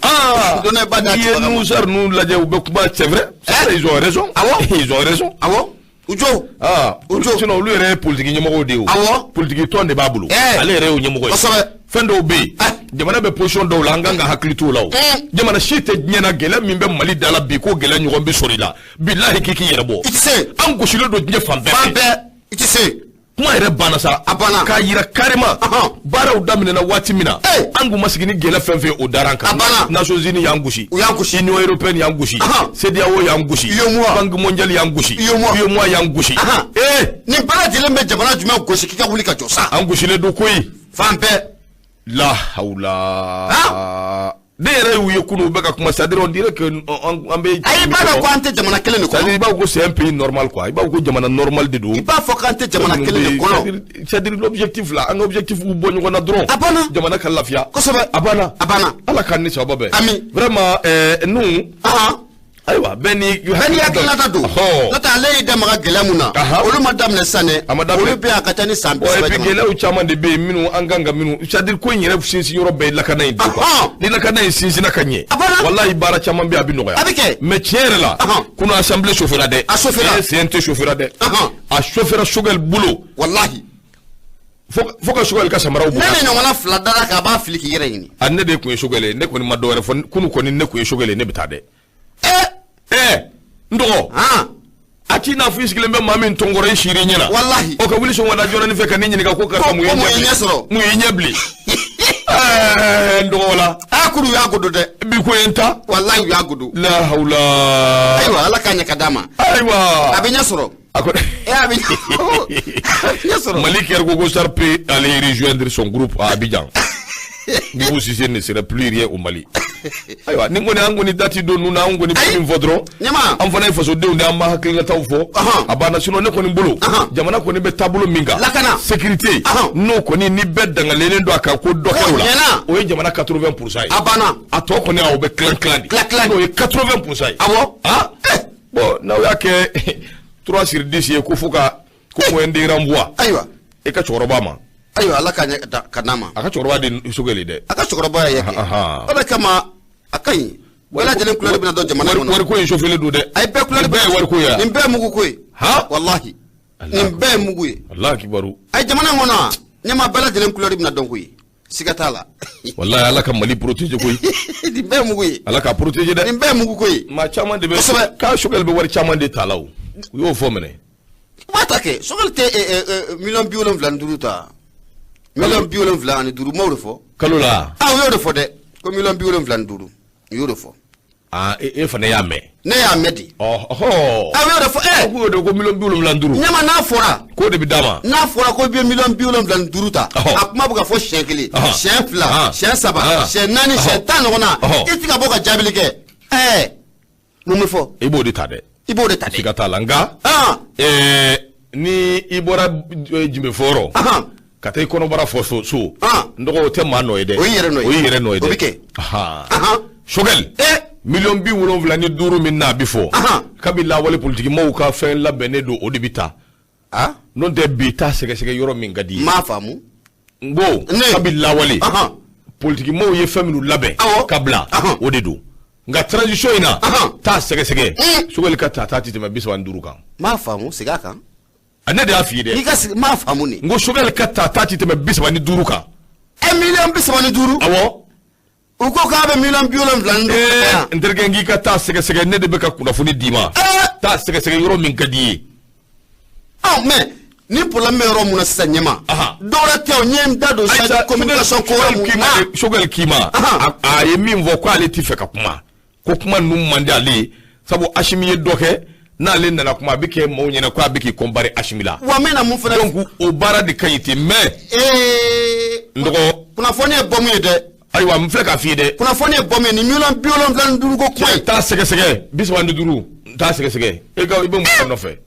Donna ba da. N'i ye Nouhoum Sarr ninnu lajɛ, u bɛ kuma, c'est vrai. Ils ont raison. Awɔ. Ils ont raison. Awɔ. U jo. Ah, u jo. Sinon olu yɛrɛ ye politique ɲɛmɔgɔw de ye o. Awɔ. Politique tɔn de b'a bolo. Ale yɛrɛ y'o ɲɛmɔgɔ ye. Kosɛbɛ. Fɛn dɔw bɛ yen, jamana bɛ position dɔw la, an kan ka hakili t'o la o. Jamana si tɛ diɲɛ na, gɛlɛya min bɛ Mali da la bi, ko gɛlɛya ɲɔgɔn bɛ sɔrɔ i la. Bilahi k'i k'i yɛrɛ bɔ. I tɛ se. An gosilen don diɲɛ fan bɛɛ fɛ. Fan bɛɛ. I tɛ se. Kuma yɛrɛ banna sa. A banna. K'a yira carrément. Baaraw daminɛna waati min na, an kun ma sigi ni gɛlɛya fɛn fɛn o dara an kan. A banna. Nations Unies y'an gosi. U y'an gosi. Union européenne y'an gosi. CEDEAO y'an gosi. UEMOA. Banque mondiale y'an gosi. UEMOA. UEMOA y'an gosi. Nin bɛɛ lajɛlen bɛ jamana jumɛn gosi k'i ka wuli ka jɔ sa. An gosilen don koyi. Fan bɛɛ. La hawla. Ne yɛrɛ y'u ye kunun, u bɛ ka kuma, c'est-à-dire on dirait que an bɛ. Ayi, i b'a dɔn ko an tɛ jamana kelen de kɔnɔ. C'est-à-dire i b'a fɔ ko c'est un pays normal quoi, i b'a fɔ ko jamana normal de don. I b'a fɔ k'an tɛ jamana kelen de kɔnɔ. C'est-à-dire l'objectif là, an ka objectif bɔ ɲɔgɔn na dɔrɔn. A banna. Jamana ka lafiya. Kosɛbɛ. A banna. A banna. Ala k'an ni sababa bɛn. Ami. Vraiment nous. Ayiwa, bɛɛ ni. Bɛɛ n'i hakilinata don. N'o tɛ ale y'i da maga gɛlɛya mun na. Olu ma daminɛ sisan dɛ. A ma daminɛ. Olu bɛ yan a ka ca ni san 30. Et puis gɛlɛyaw caman de bɛ yen minnu an kan ka minnu, c'est-à-dire ko in yɛrɛ sinsin yɔrɔ bɛɛ ye lakana in de quoi. Ni lakana in sinsinna ka ɲɛ. A banna. Walahi baara caman bɛ yen a bɛ nɔgɔya. A bɛ kɛ. Mais tiɲɛ yɛrɛ la. Kunun assemblée chauffera dɛ. A chauffera. CNT chauffera dɛ. A chauffera Choguel bolo. Walahi. Fo ka Choguel ka samaraw bɔ. Ne ni ɲɔgɔnna fila dara kan, a b'a fili k'i yɛrɛ ɲini. A ne de tun ye Choguel ye, ne kɔni ma dɔwɛrɛ fɔ, kunun kɔni ne tun ye Choguel ye, ne bɛ taa dɛ. N dɔgɔ, a t'i n'a fɔ i sigilen bɛ maa min tɔnkɔrɔ i siri ɲɛna. Walahi. O ka wuli sɔgɔmada joona nin fɛ ka ne ɲininka ko karisa mun ye ɲɛ sɔrɔ? Mun ye ɲɛ bilen? N dɔgɔ la. A kuru y'a godo dɛ. Bi ko ye n ta. Walahi u y'a godo. La hawla. Ayiwa, Ala k'a ɲɛ ka d'a ma. Ayiwa. A bɛ ɲɛ sɔrɔ. A ko. A bɛ ɲɛ sɔrɔ. Mali Kergogo Sarr peut aller rejoindre son groupe à Abidjan. Boubou Cissé ne serait plus rien au Mali. Ayiwa, ni kɔni an kɔni dati don ninnu na, an kɔni bɛ min fɔ dɔrɔn, an fana ye fasodenw de, an b'a hakilinataw fɔ. A banna, sinon ne kɔni bolo, jamana kɔni bɛ taabolo min kan, lakana, sécurité, n'o kɔni ni bɛɛ dangalenen don a kan ko dɔ kɛra o la, o ye jamana 80% ye. A banna. A tɔ kɔni o bɛ tilan tilan de. Tilan tilan. N'o ye 80% ye. Awɔ. Bon, n'aw y'a kɛ 3 sur 10 ye, ko fo ka ko moyen de renvoi. Ayiwa. E ka cɛkɔrɔba ma. Ayiwa, Ala ka ɲɛ ka d'a ma. A ka cɛkɔrɔba de Choguel dɛ. A ka cɛkɔrɔba y'a kɛ. O de kama a ka ɲi. Bɛɛ lajɛlen kulɛri bɛna dɔn jamana kɔnɔ. Wariko in chauffé don dɛ. Ayi, bɛɛ kulɛri bɛɛ ye wariko ye. Nin bɛɛ ye mugu ko ye. Walahi. Nin bɛɛ ye mugu ye. Alahi kibaru. Ayi, jamana in kɔnɔ ɲɛmaa bɛɛ lajɛlen kulɛri bɛna dɔn koyi. Siga t'a la. Walahi Ala ka Mali protéger koyi. Nin bɛɛ ye mugu ye. Ala ka protéger dɛ. Nin bɛɛ ye mugu ko ye. Maa caman de bɛ. Kosɛbɛ. K'a Choguel bɛ wari caman de ta la o. U y'o fɔ minɛ. U b'a ta kɛ. Choguel tɛ 75 miliyɔn ta. 75 miliyɔn, m'o de fɔ. Kalo la. Ah, u y'o de fɔ dɛ. Ko miliyɔn 75, u y'o de fɔ. Aa, e fana y'a mɛn? Ne y'a mɛn di. Ɔhɔ. A y'o de fɔ ɛ. Ko de ko miliyɔn 75. Ɲama, n'a fɔra. K'o de bɛ d'a ma. N'a fɔra ko i bɛ miliyɔn 75 ta, a kuma bɛ ka fɔ siɲɛ kelen, siɲɛ fila, siɲɛ saba, siɲɛ naani, siɲɛ 10 ɲɔgɔn na, i tɛ ka bɔ ka jaabili kɛ, ɛɛ, mun bɛ fɔ? I b'o de ta dɛ. I b'o de ta dɛ. Siga t'a la, nka ni i bɔra jimefɔyɔrɔ ka taa i kɔnɔbara fɔ so, n dɔgɔ, o tɛ maa nɔ ye dɛ. O y'i yɛrɛ nɔ ye. O y'i yɛrɛ nɔ ye dɛ. O bɛ kɛ. Choguel, miliyɔn 75 min n'a bɛ fɔ, kabi lawale politikimaw ka fɛn labɛnnen don, o de bɛ ta. N'o tɛ, bi taa sɛgɛsɛgɛ yɔrɔ min ka di ye. N m'a faamu. N ko kabi lawale, politikimaw ye fɛn minnu labɛn ka bila, o de don. Nka transition in na, taa sɛgɛsɛgɛ, Choguel ka ta ti tɛmɛ 35 kan. N m'a faamu, segin a kan. Ne de y'a f'i ye dɛ. I ka sigi, n m'a faamu nin. N ko Choguel ka ta ti tɛmɛ 35 kan. Ɛ, miliyɔn 35. Awɔ. U ko k'a bɛ miliyɔn 75. N terikɛ, n k'i ka taa sɛgɛsɛgɛ, ne de bɛ ka kunnafoni d'i ma. Taa sɛgɛsɛgɛ yɔrɔ min ka di i ye. Ɔ, mais ni problème bɛ yɔrɔ mun na sisan, ɲɛma, dɔwɛrɛ tɛ o, n ye n da don chargé de communication ko yɔrɔ mun na. Choguel k'i ma, a ye min fɔ, k'ale ti fɛ ka kuma, ko kuma ninnu man di ale ye, sabu Assimi ye dɔ kɛ, n'ale nana kuma, a bɛ kɛ maaw ɲɛna ko a bɛ k'i comparer Assimi la. Wa n bɛna mun fana. Donc o baara de ka ɲi ten, mais n dɔgɔ. Kunnafoni ye bɔmu ye dɛ. Ayiwa, n filɛ k'a f'i ye dɛ. Kunnafoni ye bɔmu ye, nin miliyɔn 75 ko kuma in. Taa sɛgɛsɛgɛ, 35, taa sɛgɛsɛgɛ. E ka i bɛ mun nɔfɛ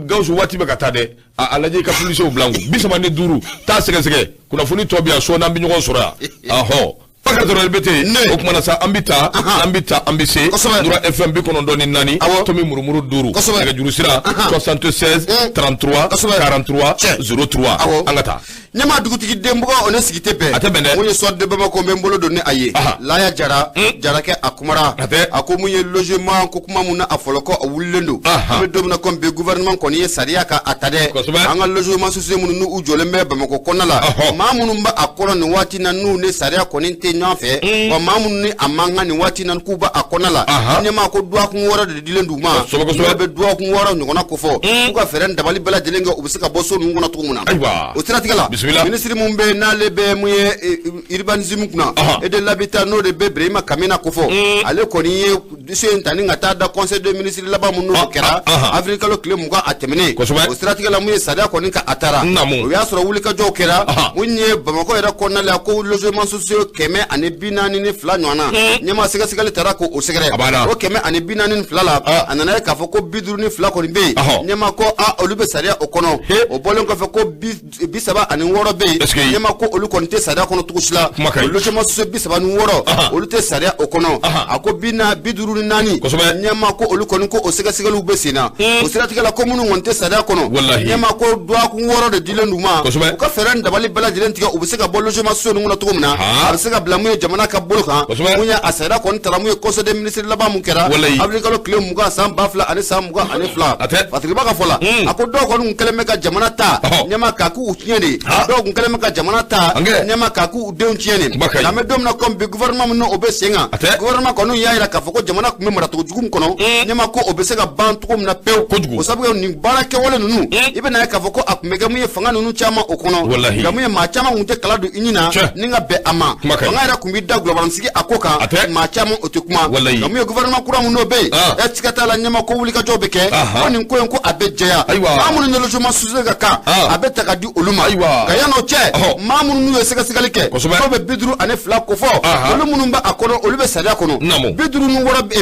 Gawusu? Waati bɛ ka taa dɛ, a lajɛ, i ka polisiw bila n kun. 35, taa sɛgɛsɛgɛ. Kunnafoni tɔ bɛ yan, sɔɔni an bɛ ɲɔgɔn sɔrɔ yan. Ahɔ. Bakari dɔrɔn bɛ ten. O kumana sa, an bɛ taa, an bɛ taa, an bɛ se Nura FM 94 tomi murumuru 5, nɛgɛjuru sira 76 33 43 03. An ka taa. Ɲɛma, dugutigi denbɔgɔ, o ne sigi tɛ bɛn. A tɛ bɛn dɛ. Mun ye Soir de Bamako, n bɛ n bolo don ni a ye. Laya Jara, Jarakɛ, a kumara. A ko mun ye logement ko kuma mun na, a fɔlɔ ko a wulilen don. An bɛ don min na komi bi, gouvernement kɔni ye sariya ka a ta dɛ. An ka logement sociaux minnu n'u jɔlen bɛ Bamakɔ kɔnɔna la, maa minnu bɛ a kɔnɔ nin waati na, n'u ni sariya kɔni tɛ ɲɔgɔn fɛ, wa maa minnu ni a man kan nin waati na k'u bɛ a kɔnɔna la, ɲɛma ko dɔgɔkun 6 de dilen d'u ma. N'o bɛ dɔgɔkun 6 ɲɔgɔnna kofɔ, k'u ka fɛɛrɛ dabali bɛɛ lajɛlen kɛ, u bɛ se ka bɔ so ninnu kɔnɔ cogo min na. O siratigɛ la, minisiri mun bɛ n'ale bɛ mun ye urbanisme kunna et de l'habitat, n'o de bɛ Birahima Kamina kofɔ, ale kɔni ye dossier in ta ni ka taa da conseil des ministres laban mun n'o kɛra avril kalo tile 20 a tɛmɛnen. O siratigɛ la, mun ye sariya kɔni ka a taara, o y'a sɔrɔ wulikajɔw kɛra mun ye Bamakɔ yɛrɛ kɔnɔna la, ko logement sociaux 142 ɲɔgɔn na, ɲɛma, sɛgɛsɛgɛli taara k'o sɛgɛrɛ. O 142 la, a nana ye k'a fɔ ko 52 kɔni bɛ yen, ɲɛma ko a olu bɛ sariya o kɔnɔ. O bɔlen kɔfɛ, ko 36 bɛ yen, ɲɛma ko olu kɔni tɛ sariya kɔnɔ cogo si la. O logement sociaux 36, olu tɛ sariya o kɔnɔ. A ko bi na 54, ɲɛma ko olu kɔni ko o sɛgɛsɛgɛliw bɛ sen na. O siratigɛ la, ko minnu kɔni tɛ sariya kɔnɔ, ɲɛma ko dɔgɔkun 6 de dilen d'u ma, u ka fɛɛrɛ ni dabali bɛɛ lajɛlen tigɛ, u bɛ se ka bɔ logement sociaux ninnu kɔnɔ cogo min na, a bɛ se ka bila mun ye jamana ka bolo kan. Mun ye a sariya kɔni tara mun ye conseil des ministres laban mun kɛra avril kalo tile 20 san 2022. Fatiriba ka fɔ la, a ko dɔw kɔni kun kɛlen bɛ ka jamana ta, ɲɛma, k'a k'u tiɲɛ de. Dɔw kun kɛlen bɛ ka jamana ta, ɲɛma, k'a k'u denw tiɲɛ de. Nka an bɛ don min na komi bi, gouvernement min n'o bɛ sen kan, gouvernement kɔni y'a jira k'a fɔ ko jamana tun bɛ maracogo jugu min kɔnɔ, ɲɛma, ko o bɛ se ka ban cogo min na pewu. O sababu kɛ nin baara kɛwale ninnu, i bɛna ye k'a fɔ ko a tun bɛ kɛ mun ye fanga ninnu caman o kɔnɔ. Nka mun ye, maa caman tun tɛ kala don i ɲin na ni ka bɛn a ma. Fanga yɛrɛ tun b'i da gulɔbaransigi a ko kan, maa caman o tɛ kuma. Nka mun ye, gouvernement kura min n'o bɛ yen, ɛ, siga t'a la, ɲɛma, ko wulikajɔ bɛ kɛ, ko nin ko in ko a bɛ jɛya. Maa minnu ni logement sociaux ka kan, a bɛ ta ka di olu ma. Nka yann'o cɛ, maa minnu n'u ye sɛgɛsɛgɛli kɛ, n'o bɛ 52 kofɔ, olu minnu bɛ a kɔnɔ, olu bɛ sariya kɔnɔ. 56,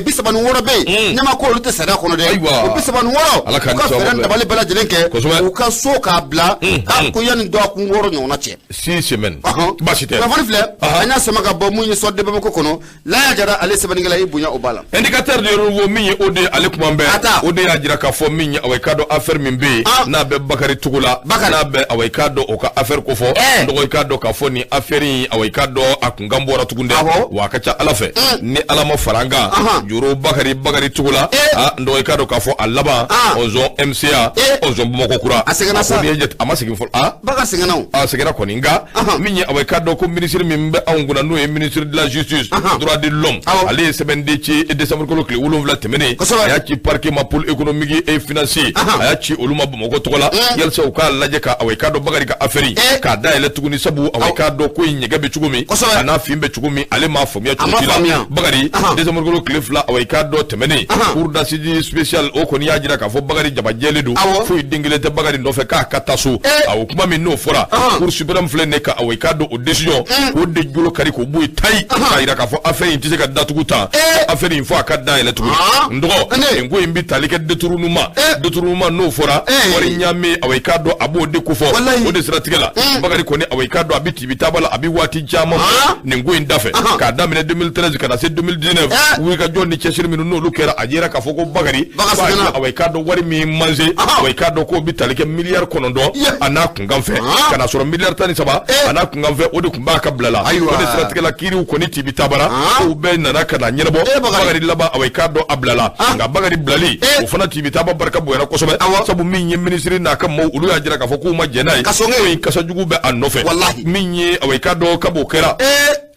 36 bɛ yen, ɲɛma ko olu tɛ sariya kɔnɔ dɛ. O 36, u ka fɛɛrɛ dabali bɛɛ lajɛlen kɛ, u ka so k'a bila k'a ko yanni dɔgɔkun 6 ɲɔgɔnna cɛ. 6 semaines, baasi tɛ. Kunnafoni filɛ, an y'a sama ka bɔ mun ye Soir de Bamako kɔnɔ. Laya Jara, ale sɛbɛnnikɛla, i bonya o b'a la. Indicateur de renouveau min ye, o de ale kuma bɛɛ, o de y'a jira k'a fɔ min ye, awa, i k'a dɔn affaire min bɛ yen n'a bɛ Bakari Togo la, n'a bɛ, awa, i k'a dɔn o ka affaire ko fɔ. Dɔgɔ, i k'a dɔn k'a fɔ nin affaire in, awa, i k'a dɔn a kunkan bɔra tugun dɛ. Wa a ka ca Ala fɛ, ni Ala ma fara an kan, Joro Bakari Togo la, a dɔgɔ, i k'a dɔn k'a fɔ a laban ɔnzɔn MCA, ɔnzɔn Bamakɔ kura. A seginna sa. A ma segin fɔlɔ a. Bakari seginna o. A seginna kɔni, nka min ye, awa, i k'a dɔn ko ministre min bɛ anw kunna, n'o ye ministre de la Justice, droit de l'homme, ale ye sɛbɛnden ci décembre kalo tile 7 tɛmɛnen. A y'a ci parquet ma, pôle économique et financier, a y'a ci olu ma Bamakɔ tɔgɔ la, yalisa u k'a lajɛ ka, awa, i k'a dɔn Bakari ka affaire affaire in k'a dayɛlɛ tuguni, sabu awa i k'a dɔn ko in ɲɛgɛn bɛ cogo min, a n'a fin bɛ cogo min, ale m'a faamuya cogo si la. Bakari, décembre kalo tile 2, awa i k'a dɔn tɛmɛnen, cour d'assises spéciale o kɔni y'a jira k'a fɔ Bakari jaba jɛlen don, foyi den kelen tɛ Bakari nɔfɛ k'a ka taa so. Awɔ, kuma min n'o fɔra, cour suprême filɛ nin ye ka awa i k'a dɔn o décision k'o de jolo kari k'o bɔ yen tayi, k'a jira k'a fɔ affaire in tɛ se ka datugu tan, affaire in fo a ka dayɛlɛ tuguni. N dɔgɔ, nin ko in bɛ tali kɛ détournement, détournement n'o fɔra, wari ɲaami, awa i k'a dɔn a b'o de kofɔ. O de siratigɛ la, Bakari kɔni, awa i k'a dɔn a bɛ tibi taaba la, a bɛ waati caman nin ko in dafɛ, k'a daminɛ 2013 ka na se 2019, wulikajɔ ni cɛsiri minnu n'olu kɛra, a yera k'a fɔ ko Bakari, awa i k'a dɔn wari min manse, awa i k'a dɔn k'o bɛ tali kɛ miliyari 9 a n'a kunkan fɛ, ka na sɔrɔ miliyari 13 a n'a kunkan fɛ, o de tun b'a ka bila la. O de siratigɛ la, kiiriw kɔni tibi taabara, kow bɛɛ nana ka na ɲɛnabɔ. Bakari laban, awa i k'a dɔn a bilala. Nka Bakari bilali o fana tibi taaba barika bonyana kosɛbɛ, sabu min ye minisiri n'a ka maaw, olu y'a jira k'a fɔ k'u ma jɛn n'a ye, ko in kasa jugu bɛ a nɔfɛ. Min ye awa i k'a dɔn kab'o kɛra,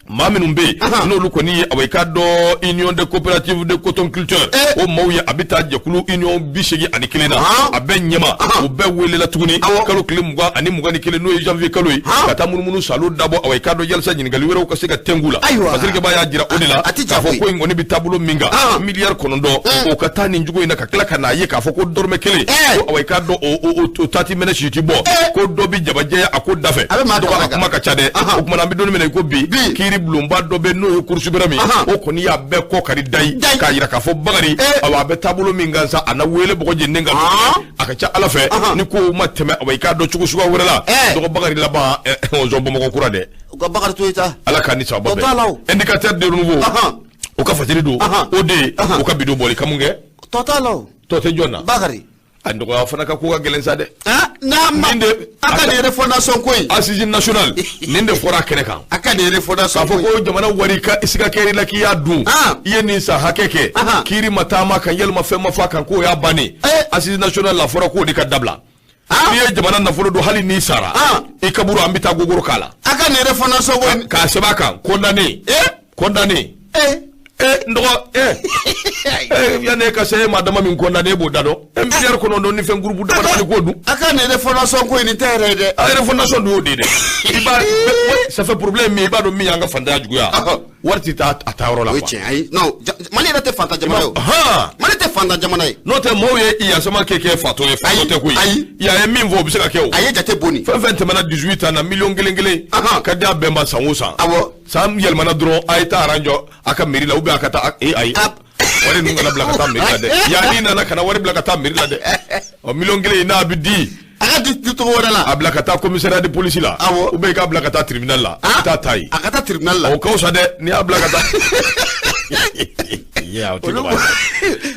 maa minnu bɛ yen n'olu kɔni ye awa i k'a dɔn union de coopérative de cotonculteurs, o maaw ye, a bɛ taa jɛkulu union 81 na, a bɛɛ ɲɛma, o bɛɛ welela tuguni kalo tile 20 ani 21, n'o ye janvier kalo ye, ka taa munumunu salo dabɔ, awa i k'a dɔn yalisa ɲininkali wɛrɛw ka se ka tɛnku la. Fasirikɛba y'a jira o de la k'a fɔ ko in kɔni bɛ taabolo min kan, miliyari 9 o ka taa nin cogo in na, ka tila ka n'a ye k'a fɔ ko dɔrɔmɛ kelen ko awa i k'a dɔn o taati mɛnɛ si ti bɔ, ko dɔ bɛ jabajɛya a ko dafɛ. A kuma ka ca dɛ. O tuma na, an bɛ don min na i ko bi, kiiri bulonba dɔ bɛ n'o ye cour suprême ye, o kɔni y'a bɛɛ kɔ kari dayi, k'a jira k'a fɔ Bakari, awa a bɛ taabolo min kan sa, a na wele bɔgɔ jeninen kan, a ka ca Ala fɛ ni kow ma tɛmɛ, awa i k'a dɔn cogo suguya wɛrɛ la, dɔgɔ Bakari laban ɔnzɔn Bamakɔ kura dɛ. U ka Bakari to yen ta. Ala k'a ni sababa bɛn. Indicateur de renouveau, o ka fasiri don o de, o ka bidon bɔli ka mun kɛ? Tɔ t'a la o. Tɔ tɛ jɔn na? Bakari. A dɔgɔya fana ka ko ka gɛlɛn sa dɛ. N'a ma a ka nin refondation ko in. Assise nationale, nin de fɔra a kɛnɛ kan. A ka nin refondation ko in. K'a fɔ ko jamana wari ka siga kɛra i la k'i y'a dun. I ye nin san hakɛ kɛ. Kiiri ma taama kan, yalima fɛn ma fɔ a kan k'o y'a bannen. Assise nationale la fɔra k'o de ka dabila. N'i ye jamana nafolo dun, hali n'i sara, i kaburu an bɛ taa gogoro k'a la. A ka nin refondation ko in. K'a sɛbɛn a kan condamné. Condamné. N dɔgɔ, yanni e ka se, e maa dama min condamné, e b'o da dɔn. Miliyari 9 ni fɛn groupe dama damani k'o dun. A ka nin refondation ko in, nin tɛ yɛrɛ ye dɛ. A refondation dun y'o de ye dɛ. I b'a ça fait problème min, i b'a dɔn min y'an ka fantanya juguya. Wari tɛ taa a taayɔrɔ la. O ye tiɲɛ, ayi, non, Mali yɛrɛ tɛ fantan jamana ye o. Mali tɛ fantan jamana ye. N'o tɛ, maaw ye yasama kɛ fatɔ ye, fatɔ tɛ koyi. Ayi. A ye min fɔ, o bɛ se ka kɛ o. A ye jate bonni. Fɛn fɛn tɛmɛna 18 ans na, miliyɔn kelen kelen ka di a bɛɛ ma san o san. Awɔ. San yɛlɛmana dɔrɔn, a ye taa rang jɔ a ka mairie la, ou bien a ka taa, ayi, wari ninnu kana bila ka taa mairie la dɛ. Yanni nana ka na wari bila ka taa mairie la dɛ. Ɔ, miliyɔn kelen n'a bɛ di. A ka di cogo wɛrɛ la. A bila ka taa commissariat de police la. Awɔ. Ou bien i k'a bila ka taa tribunal la. I t'a ta yen. A ka taa tribunal la. O ka fisa dɛ, n'i y'a bila ka taa.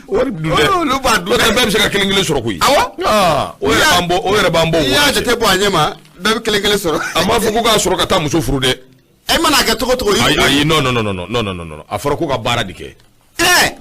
Wari dun dɛ. Olu b'a dun dɛ. Bɛɛ bɛ se ka kelen kelen sɔrɔ koyi. Awɔ. O yɛrɛ b'an bɔ, o yɛrɛ b'an bɔ. N'i y'a jate bɔ a ɲɛ ma, bɛɛ bɛ kelen kelen sɔrɔ. A m'a fɔ ko k'a sɔrɔ ka taa muso furu dɛ. E mana kɛ cogo cogo. Ayi ayi, non non non non non non non, a fɔra ko ka baara de kɛ.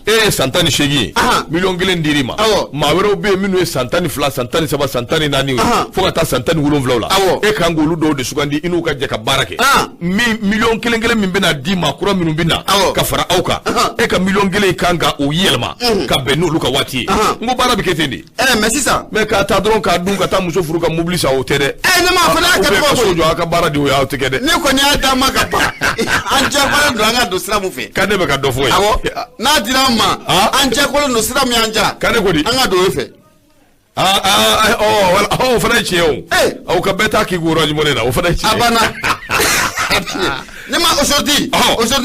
E ye san 18 ye, miliyɔn 1 dir'i ma. Maa wɛrɛw bɛ yen minnu ye san 12, san 13, san 14 ye, fo ka taa san 17 la. E kan k'olu dɔw de sugandi, i n'u ka jɛ ka baara kɛ. Min miliyɔn kelen kelen min bɛna di maa kura minnu bɛ na ka fara aw kan, e ka miliyɔn 1 kan ka o yɛlɛma ka bɛn n'olu ka waati ye. N ko baara bɛ kɛ ten de. Mais sisan. Mais k'a ta dɔrɔn k'a dun ka taa muso furu ka mobili san, o tɛ dɛ. Ne ma fana y'a kɛ cogo. Ka so jɔ, a ka baara de y'o ye, aw tɛ kɛ dɛ. Ne kɔni y'a d'a ma ka ban, an diyagoyalen don an ka don sira mun fɛ. Ka ne bɛ ka dɔ fɔ ye. Awɔ, n'a dira an ma, an diyagoyalen don sira min y'an diya. Ka ne ko di. An ka don o fɛ. Ɔ, o fana ye tiɲɛ o. Aw ka bɛɛ ta k'i k'o Orange Money na, o fana ye tiɲɛ. A banna. Ne ma aujourd'hui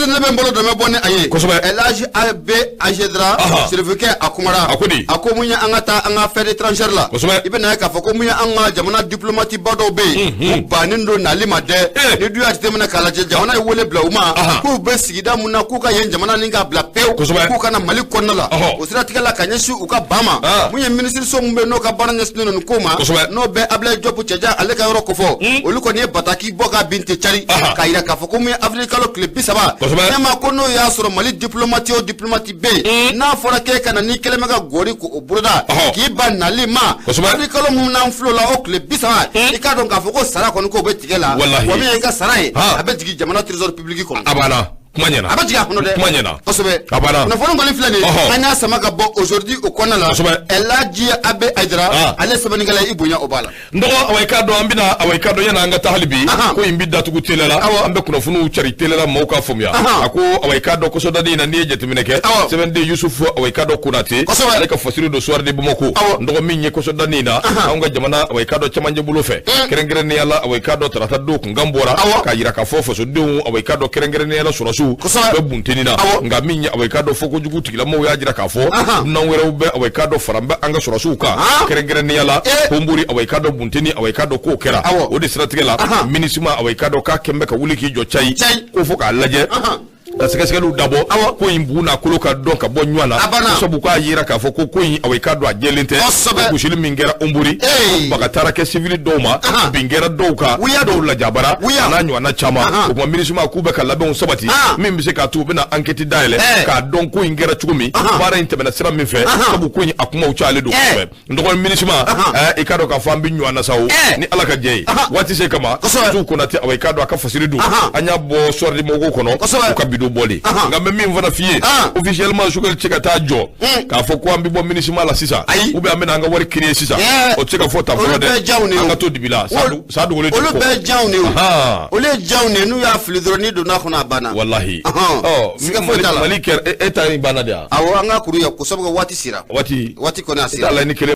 ne bɛ n bolo dɛmɛ bɔ ni a ye. Kosɛbɛ. El Hadj AB Agedra. Sirifukɛ a kumara. A ko di. A ko mun ye an ka taa an ka affaire étrangère la. Kosɛbɛ. I bɛna ye k'a fɔ ko mun ye an ka jamana diplomate ba dɔw bɛ yen. U bannen don nali ma dɛ. Ni du y'a jateminɛ k'a lajɛ, jamana ye wele bila u ma. K'u bɛ sigida mun na, k'u ka yen jamana nin k'a bila pewu. Kosɛbɛ. K'u ka na Mali kɔnɔna la. O siratigɛ la, ka ɲɛsin u ka ban ma. Mun ye minisiriso mun bɛ n'o ka baara ɲɛsinnen don nin ko ma. Kosɛbɛ. N'o bɛ Ablaye Diop cɛjan, ale ka yɔrɔ kofɔ. Olu kɔni ye bataki bɔ ka bin tɛ cari. K'a yira k'a fɔ ko mun ye avril kalo tile 30. Kosɛbɛ. Ne ma ko n'o y'a sɔrɔ Mali diplomate o diplomate bɛ yen. N'a fɔra k'e ka na n'i kɛlen bɛ ka gɔri k'o boloda. K'i ban nali ma. Kosɛbɛ. Avril kalo mun n'an filɛ o la, o tile 30. I k'a dɔn k'a fɔ ko sara kɔni k'o bɛ tigɛ la. Walahi. Wa min ye i ka sara ye. A bɛ jigin jamana trésor public kɔnɔ. A banna. Kuma ɲɛna. A bɛ jigin a kɔnɔ dɛ. Kuma ɲɛna. Kosɛbɛ. A banna. Kunnafoni kɔni filɛ nin ye. Ɔhɔ. An y'a sama ka bɔ aujourd'hui o kɔnɔna la. Kosɛbɛ. Elhadji Abe Haidara. Ah. Ale sɛbɛnnikɛla i bonya o b'a la. N dɔgɔ, awa, i k'a dɔn an bɛna, awa, i k'a dɔn yanni an ka taa hali bi, ko in bi datugu teliya la, an bɛ kunnafoniw cari teliya la maaw k'a faamuya. A ko, awa, i k'a dɔn kɔsɔdani in na, n'i ye jateminɛ kɛ, sɛbɛnden Yusufu, awa, i k'a dɔn Konate, ale ka fasiri don Soir de Bamako. N dɔgɔ, min ye kɔsɔdani in na, anw ka jamana, awa, i k'a dɔn cɛmancɛ bolo fɛ, kɛrɛnkɛrɛnnenya la, awa, i k'a dɔn tarata don kunkan bɔra k'a yira k'a fɔ fasodenw, awa, i k'a dɔn kɛrɛnkɛrɛnnenya la sɔrɔsiw bɛ bunteni na. Nka min ye, awa, i k'a dɔn fɔkojugu tigilamɔgɔw y'a jira k'a fɔ dunan wɛrɛw bɛ, awa, i k'a dɔn faran bɛ an ka sɔrɔsiw kan, kɛrɛnkɛrɛnnenya la Hombori, awa, i k'a dɔn bunteni, awa, i k'a dɔn k'o kɛra. O de siratigɛ la, MINUSMA, awa, i k'a dɔn k'a kɛn bɛ ka wuli k'i jɔ cayi ko fo k'a lajɛ ka sɛgɛsɛgɛliw dabɔ ko in bu n'a kolo ka dɔn ka bɔ ɲɔgɔn na, sabu k'a yira k'a fɔ ko ko in, awa, i k'a dɔn a jɛlen tɛ. Gosili min kɛra Hombori, baga taara kɛ sivili dɔw ma, bin kɛra dɔw kan, dɔw lajabara, a n'a ɲɔgɔnna caman. O tuma MINUSMA k'u bɛ ka labɛnw sabati min bɛ se k'a to u bɛna enquête dayɛlɛ k'a dɔn ko in kɛra cogo min, baara in tɛmɛna sira min fɛ, sabu ko in a kumaw cayalen don kosɛbɛ. N dɔgɔnin, MINUSMA, i k'a dɔn k'a fɔ an bɛ ɲɔgɔn na sa o, ni Ala ka jɛ ye waati se kama. Yusufu Konate, awa, i k'a dɔn a ka fasiri don, an y'a bɔ Soir de Bamako kɔnɔ, u ka bidon bɔlen. Nka n bɛ min fana f'i ye, officiellement Choguel tɛ se ka taa jɔ k'a fɔ ko an bɛ bɔ MINUSMA la sisan ou bien an bɛna an ka wari créer sisan, o tɛ se ka fɔ tan fɔlɔ dɛ. An ka to dibi la, sa dogolen tɛ. Olu bɛɛ janw de ye, olu ye janw de ye. N'u y'a fili dɔrɔn, n'i donna a kɔnɔ, a banna. Walahi, ɔ, Mali kɛra e ta in banna de wa? Awɔ, an ka kuru ye ko sabu waati sera. Waati Waati kɔni a sera. I t'a laɲini kelen.